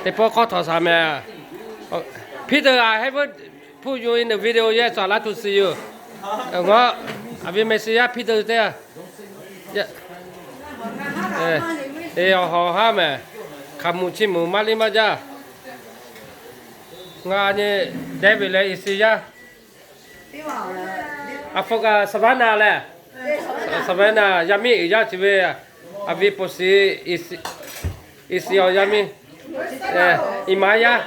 Teˇ pawˆ hk'awˇ htawꞈ shaˍ mehˍ. Peter, I haven't put you in the video yet, so I'd like to see you. Ngaˬ, a ve meh shi yaˇ Peter te. Awˬ hawˍ haˉ mehˍ. Hk'aˬ muꞈ chi muiˬ maˇ liˇ maˇ jaˇ. Ngaˬ nyi David leh Isiˍyaˇ. A hpfuhˇ kaꞈ Savannah lehˬ, Savannah yaˇ miˇ uiˍ jaˇ chi ve, a ve po shi, Isiˍ awˬ yaˇ miˇ, Iˍmaˍyaˇ,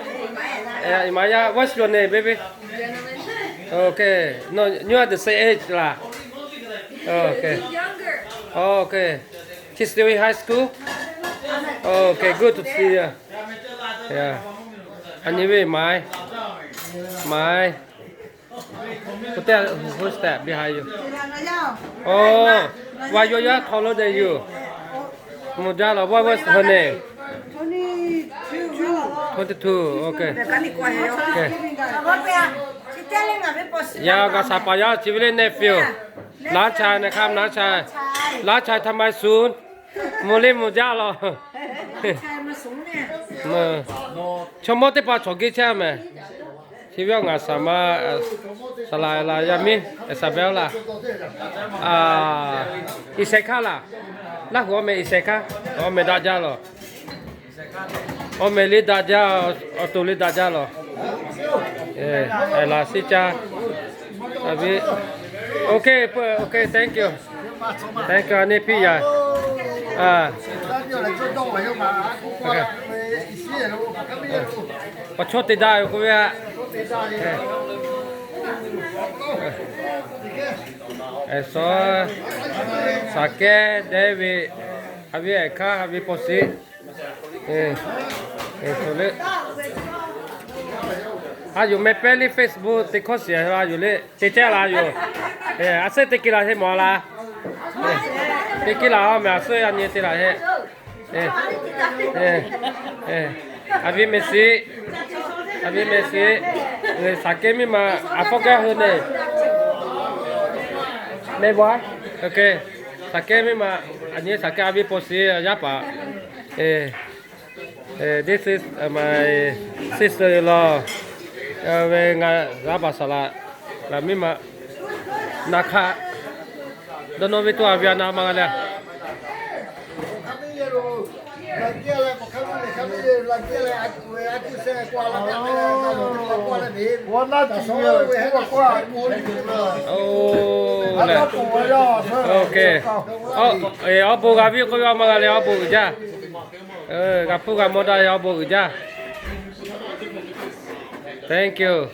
Iˍmaˍyaˇ, what's your name, baby? Okay, no, you are the same age laˬ. Okay, okay, she's still in high school. Okay, good to see you. Yeah, a nyi ve Iˍmaˍ, Iˍmaˍ. Who's that behind you? Oh, why you are taller than you? Mvuh jaˇ laˬ, what was her name? Twenty-two, okay. Yaˇ g'a shaˍ paˍ yaˇ chi ve le nephew. Laˇ chaiˇ ne hk'aˇ, laˇ chaiˇ, laˇ chaiˇ htaꞈ maˇ suhˍ. Mvuh le mvuh jaˇ laˬ. Chaw mawˇ teˇ hpaˍ chaw geh chehˇ mehˍ. Chi ve awˬ ngaˬ shaˍ ma, saˍ laˍ laˬ yaˇ miˇ Isabel laˬ. Iˍsehˍ hkaˇ laˬ. Laˇ huˍ awˬ meh Iˍsehˍ hkaˇ. Awˬ meh daꞈ jaˇ laˬ. Awˬ meh liˇ daꞈ jaˇ, awˬ to liˇ daꞈ jaˇ laˬ. Laˬ shiˉ caˇ. Okay, okay, thank you. Thank you, a neˇ hpiˇ yaˇ. Awˬ chawˇ te daꞈ yoˬ k'oˆ ve a. Shaˍ kehˉ David, a ve ehˍ hkaˇ, a ve paw shiˍ. A yoˬ meh pehˇ liˇ Facebook teˇ hkawˇ shiˍ a yoˬ le, te cehˇ la yoˬ. A suhˉ teˇ kiˇ laˬ heˆ mawˬ la. Teˇ kiˇ laˬ a meh a suhˉ a nyi te laˬ heˆ. A ve meh shiˍ, a ve meh shiˍ. Shaˍ kehˉ miˇ ma, a hpfuhˇ gaˇ hui ne. Meh ba, shaˍ kehˉ miˇ ma, a nyi shaˍ kehˉ a ve paw shiˍ yaˇ paˍ. This is my sister-in-law. Ve ngaˬ yaˇ paˍ saˍ laꞈ, ngaˬ miˇ ma, na hk'aˇ, dawˇ nawˇ ve tuˬ a ve a na ma g'a le. Awˬ bon g'a viˉ k'oˆ ve a ma g'a leh awˬ bon uiˍ jaˇ. G'a hpuˇ g'a mawˇ daꞈ ve awˬ bon uiˍ jaˇ. Thank you.